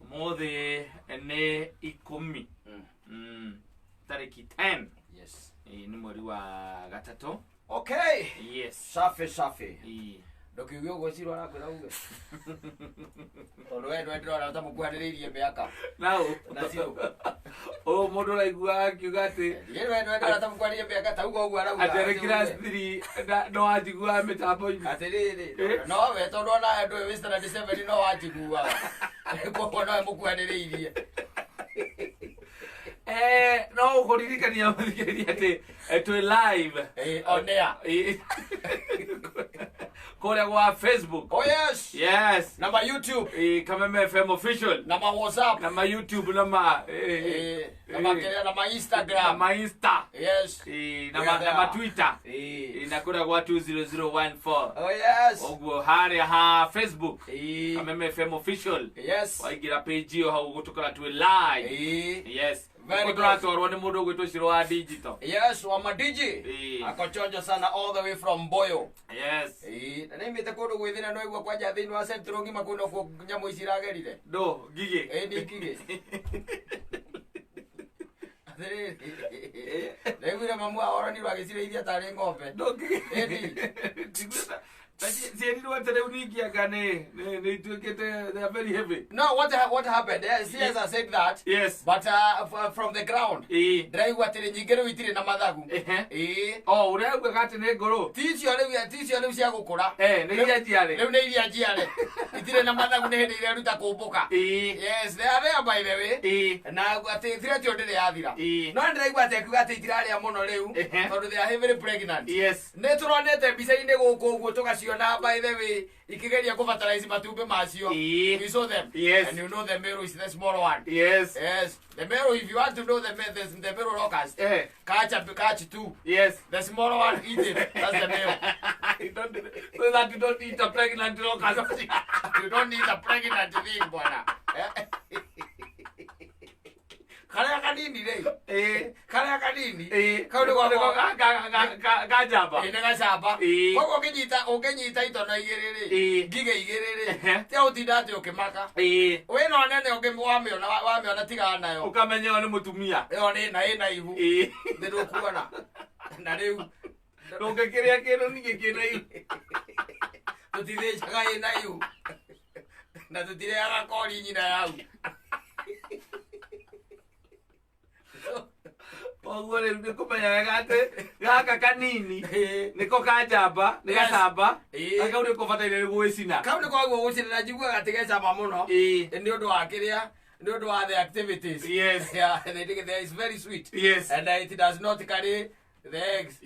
Ũmũthĩ nĩ 10. Tarĩki 10. Yes. Nĩ mweri wa gatatũ. Okay. Yes. Safi safi. Ĩĩ. Ndũkiuge ũguo Ciro arakwĩra uge. Tondũ we ndwe ndĩrona ta mũkuhanĩrĩirie mĩaka. Nau. Na Ciro. Ũyũ mũndũ ũraigua akiuga atĩ Ye we ndwe ndĩrona ta mũkuhanĩrĩirie mĩaka ta uga ũguo arauga. atĩ arĩ class 3 no anjiguaga mĩtambo-inĩ. Atĩrĩrĩ, Eh? no we tondũ ona andũ wĩ standard 7 no wanjiguaga. Koguo nowe mũkuhanĩrĩirie. No ũkũririkania mũthikĩrĩria atĩ twĩ live. On air. Kũrĩa gwa Facebook. Oh yes. Yes. Na ma YouTube. Kameme FM official. Na ma WhatsApp. Na ma YouTube na ma Na ma kĩrĩa, na ma na Instagram. ma Insta. Yes. Na ma, na ma Twitter. Na kũrĩa gwa 20014. Oh yes. Ũguo harĩa ha Facebook. Kameme FM official. Yes. Waingĩra page ĩyo hau ũgũtũkora twĩ live. Yes. Very Ũguo good. tũratwarwo nĩ mũndũ ũgwĩtwo Ciro wa digital. Yes, wa madiji. Ako chonjo sana all the way from Boyo. Yes. Na nĩimĩte kũndũ gwĩthĩna no igua kwanja thĩinĩ wa Central ng'ima kũu nokuo nyamũ ici iragerire. Ndũ, ngigĩ. Nĩ ngigĩ. Atĩrĩrĩ. Ndaiguire mamu wao oranirwo agĩcirĩithia tarĩ ng'ombe. Ndũ ngigĩ. Ĩni. Ciĩrirwo atĩ rĩu ningĩ anga nĩ ituĩkĩte they are very heavy. No, what happened? Caesar said that. Yes. But from the ground. Ndĩraigua atĩrĩ nyingĩ rĩu itirĩ na mathagu. O ũrĩa augaga atĩ nĩ ngũrũ. Ti icio rĩu, ti icio rĩu cia gũkũra. Nĩ iria njiarĩ. Rĩu nĩ iria njiarĩ. Itirĩ na mathagu nĩ hĩndĩ ireruta kũmbũka. Yes, they are there by the way. Na atĩ threat ĩyo ndĩrĩ yathira. No ndĩraigua atĩ akiuga atĩ itirarĩa mũno rĩu. Tondũ they are heavily pregnant. Yes. Nĩ tũronete mbica-inĩ gũkũ ũguo tũgaciona by the way ikigeria kũbatarize matumbĩ macio. We saw them. Yes. And you know the male is the small one. Yes. Yes. The male, if you want to know the male locust, catch two. Yes. The small one, eat it. That's the male. You don't, so that you don't eat a pregnant locust. You don't need a pregnant thing, bwana. Karĩa kanini rĩ. Karĩa kanini. Kau nĩko Nĩko gacamba. Nĩ gacamba. Koguo ũngĩnyita itono igĩrĩ rĩ, ngigĩ igĩrĩ rĩ, tiga gũtinda atĩ ũkĩmaka. Wĩna nene ũngĩ wamĩona tigana nayo. Ũkamenya ĩyo nĩ mũtumia. Ĩyo nĩ na ĩna ihu. Nĩ ndũkuona. Na rĩu ndũngĩkĩrĩa kĩndũ ningĩ kĩna ihu. Tũtithĩnjaga ĩna ihu. Na tũtirĩaga kori nyina yau. Koguo rĩu nĩ kũmenya wega atĩ gaka kanini nĩko kanjamba, nĩ Yes. gacamba, na kau nĩko ũbataire nĩ gwĩcina. Kau nĩko wagwo gũcina na njiguaga atĩ gecama mũno. Nĩ ũndũ wa kĩrĩa, nĩ ũndũ wa the activities. Yes. Yeah, they think they is very sweet. Yes. And it does not carry the eggs.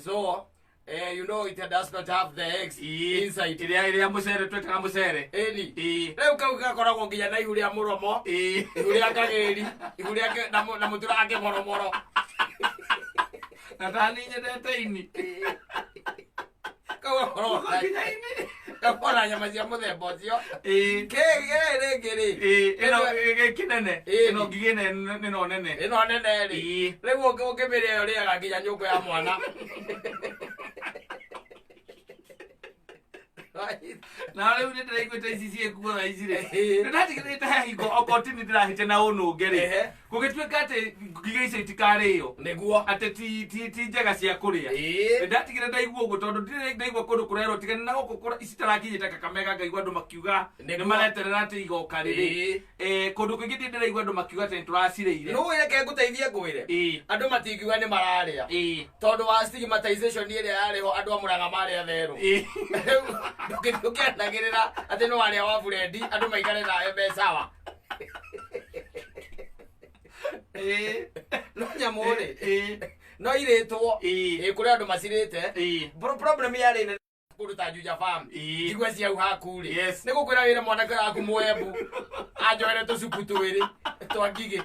So, you know it does not have the eggs inside. Ĩrĩa mũcere twĩtaga mũcere. Ĩni. Rĩu kau gakoragwo nginya na ihu rĩa mũromo, ihu rĩa kagĩri, ihu rĩa na mũtura wa kĩmoromoro. Na tani nyendete ini. Kau gakoragwo na Nginya ini. Gakoragwo na nyama cia mũthemba ũcio. Kĩ rĩngĩ rĩ? Ĩno gĩkĩ nene. Ĩno ngigĩ nene, ĩno nene. Ĩno nene rĩ. Rĩu ũngĩmĩrĩa ĩyo ũrĩaga nginya nyũngũ ya mwana. Na rĩu nĩ ndĩraiguĩte ici ciĩkuo thaa ici rĩ. Nĩ ndatigĩrĩte he hingo okorwo ti nĩ ndĩrahĩtia na ũnũnge rĩ. Gũgĩtuĩka atĩ ngigĩ icio itikarĩo. Nĩguo. Atĩ ti njega cia kũrĩa. Nĩ ndatigire ndaigua ũguo tondũ ndirĩ ndaigua kũndũ kũrerwo tigana na gũkũ ici itarakinyĩte Kakamega ngaigua andũ makiuga nĩ mareterera atĩ igoka rĩrĩ. Kũndũ kũingĩ ndirĩ ndĩraigua andũ makiuga atĩ nĩ tũracirĩire. Nũ reke ngũteithie ngwĩre. Andũ matingiuga nĩ mararĩa. Tondũ wa stigmatization ĩrĩa yarĩ ho andũ a Mũrang'a marĩ atherũ. Rĩu ndũkĩanagĩrĩra atĩ no arĩa wa burendi andũ maikare nawe me sawa. No nyamũ rĩ, no irĩtwo. Kũrĩ andũ macirĩte. Problem yarĩ nene kũndũ ta Juja Farm. Njigua cia hau haku rĩ. Yes. Nĩ gũkwĩra wĩra mwanake waku mwembu. Anjoere tũcuku twĩrĩ twa ngigĩ.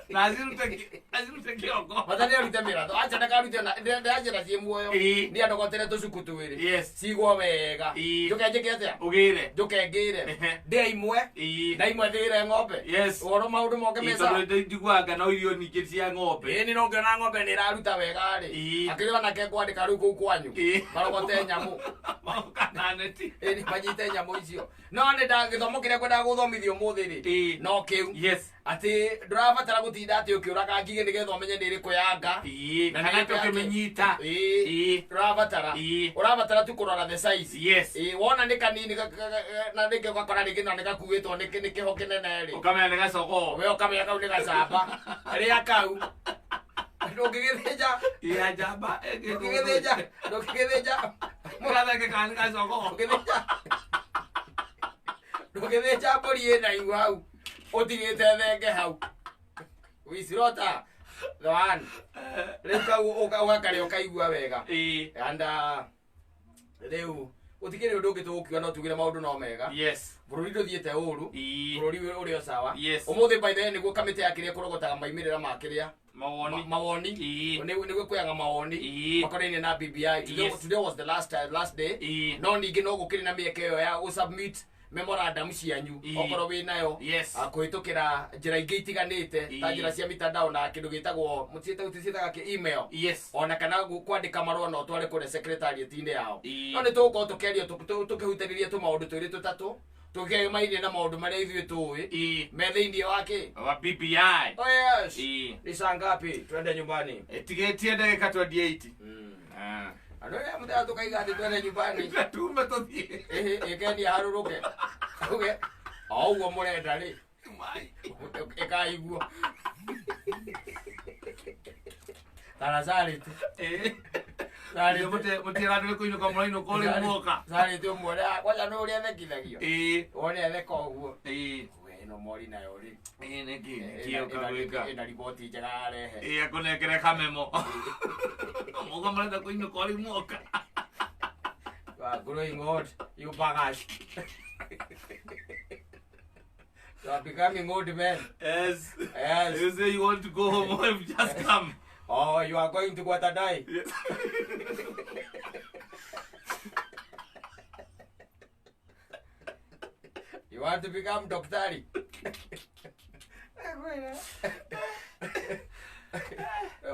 Na acirute kĩongo. Bata nĩ arute mĩratho. Acha ndakarute na ndĩranjĩra ciĩ muoyo. Ĩĩ. Niĩ andogotere tũcuku twĩrĩ. Yes. Cigwo wega. Ĩĩ. Njũke njĩke atĩa? Ũgĩre. Njũke ngĩre. Ehe. Ndĩe imwe. Ĩĩ. Na imwe thĩre ng'ombe. Yes. Ũhoro maũndũ moke Ĩĩ, meza. tondũ njiguaga no irio nyingĩ cia ng'ombe. Ĩĩ nĩ no ngĩona ng'ombe nĩ ĩraruta wega rĩ. Ĩĩ. Akĩrĩ onake kwandĩka rĩu kũu kwanyu. Ĩĩ. Marogote nyamũ. Magoka na neti. Ĩĩ nĩ manyite nyamũ icio. No nĩ nda gĩthomo kĩrĩa ngwendaga gũthomithio ũmũthĩ rĩ. Ĩĩ. No kĩu. Yes. Atĩ ndũrabatara gũtinda atĩ ũkĩũraga ngigĩ nĩgetha ũmenye nĩ ĩrĩkũ ya nga. Ĩĩ. Na Kana nĩ ĩrĩkũ ya kĩ. ũkĩmĩnyita. Ĩĩ. Ĩĩ. Ndũrabatara. Ĩĩ. Ũrabatara tu kũrora the size. Yes. Ĩĩ wona nĩ kanini na rĩngĩ ũgakora rĩngĩ na nĩ gakuĩtwo nĩ kĩho kĩnene rĩ. Ũkamenya nĩ gacogoo. We ũkamenya kau nĩ gacamba. Rĩa kau. Ndũngĩgĩthĩnja. Ĩĩ ya njamba. Ndũngĩgĩthĩnja. Ndũngĩgĩthĩnja. Mũgatheke kana nĩ gacogoo. Ndũngĩthĩnja. Ndũngĩthĩnja mbũri ĩna ihu hau. Ũtigĩte thenge hau. We slaughter the one. Rĩu kau ũgakarĩa ũkaigua wega. Ĩĩ. And rĩu gũtikĩrĩ ũndũ ũngĩ tũgũkiuga no tugire maũndũ no mega. Yes. Bũrũri ndũthiĩte ũru. Ĩĩ. Bũrũri ũrĩ o sawa. Yes. Ũmũthĩ by the way nĩguo kamĩtĩ ya kĩrĩa ĩkũrogotaga maimĩrĩra ma kĩrĩa Mawoni. Mawoni. Ĩĩ. Nĩguo kwĩaga mawoni Ĩĩ. makonainie na BBI. Today, Yes. today was the last day. Ĩĩ. No ningĩ no gũkĩrĩ na mĩeke ĩyo ya gũsubmit memorandum cianyu Ĩĩ. okorwo wĩ nayo. Yes. Kũhĩtũkĩra njĩra ingĩ itiganĩte ta Ĩĩ. njĩra cia mitandao na kĩndũ gĩtagwo mũtiĩtaga kĩ email. Yes. Ona kana kwandĩka marũa no ũtware kũrĩa secretariat-inĩ yao. Ĩĩ. No nĩ tũgũkorwo tũkĩaria tũkĩhutĩrĩria tũmaũndũ twĩrĩ tũtatũ tũkĩmainie na maũndũ marĩa ithuĩ tũĩ Ĩĩ. me thĩinĩ wa kĩ. Wa BBI. Oh yes. Ĩĩ. Ni saa ngapi? Twende nyumbani. Ĩtigĩtie ndagĩka 28. Ah. Andũ arĩa mũthenya tũkaiga atĩ twende nyumbani. Tume tũthiĩ. Ĩhĩ, ĩkenia harũrũke. Uge, o ũguo mũrenda rĩ. Mai. Ĩkaiguo. Tara sarĩti. Ĩĩ. Sarĩti. Mũtiĩra andũ nĩ kũinũka mũrainũka ũrĩ muoka. Sarĩti ũmwe ũrĩa kwanja nĩ ũrĩa thekithagio. Ĩĩ. Wone atheka ũguo. Ĩĩ. We ĩno mori nayo rĩ. Ĩĩ nĩkĩ nĩkĩ ũka gwĩka. Ĩna riboti njega arehe. Ĩĩ akũnengere kamemo. Mũga mũrenda kũinũka ũrĩ muoka. You are growing old, you buggers. You are becoming old men. Yes. Yes. You say you want to go home, you've just come. Oh, you are going to Guatadai. Yes. You want to become doctor.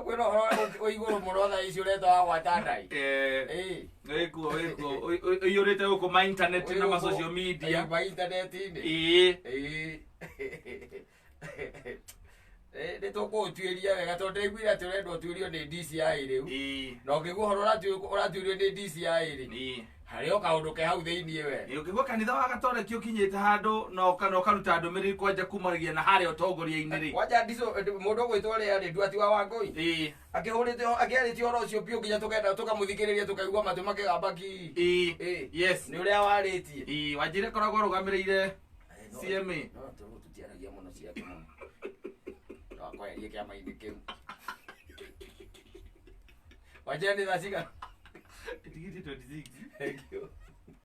Kwĩna ũhoro wĩ igũrũ mũno thaa ici ũretwo wa Guatadai. Eh. Ĩĩ. Wĩkuo wĩkuo ũiyũrĩte gũkũ ma internet na ma social media. Ma internet-inĩ. Ĩĩ. Ĩĩ. Nĩ tũkũũtuĩria wega tondũ ndĩraiguire atĩ ũrenda ũtuĩrio nĩ DCI rĩu. Ĩĩ. Na ũngĩigua ũhoro ũratuĩrio nĩ DCI rĩ, Ĩĩ. harĩ o kaũndũ ke hau thĩiniĩ we. Ĩĩ, ũkĩigua kanitha wa Gatoreki ũkinyĩte handũ na ũkaruta ndũmĩrĩri kwanja kumanagia na harĩa ũtongoria-inĩ rĩ. Kwanja ndicũ mũndũ ũgwĩtwo rĩa rĩ Nduati wa Wangũi. Ĩĩ. Akĩhũrĩte akĩarĩtie ũhoro ũcio biũ nginya tũkenda tũkamũthikĩrĩria tũkaigua matũ makĩgamba ki. Ĩĩ. Ĩĩ. Yes. Nĩ ũrĩa warĩtie. Ĩĩ, wanjĩre koragwo arũgamĩrĩire CMA. No tũtiaragia mũno ciake mũno. No akweherie kĩama-inĩ kĩu. Wanjĩra nĩ thaa cigana? Ĩtigĩtie 26. Thank you.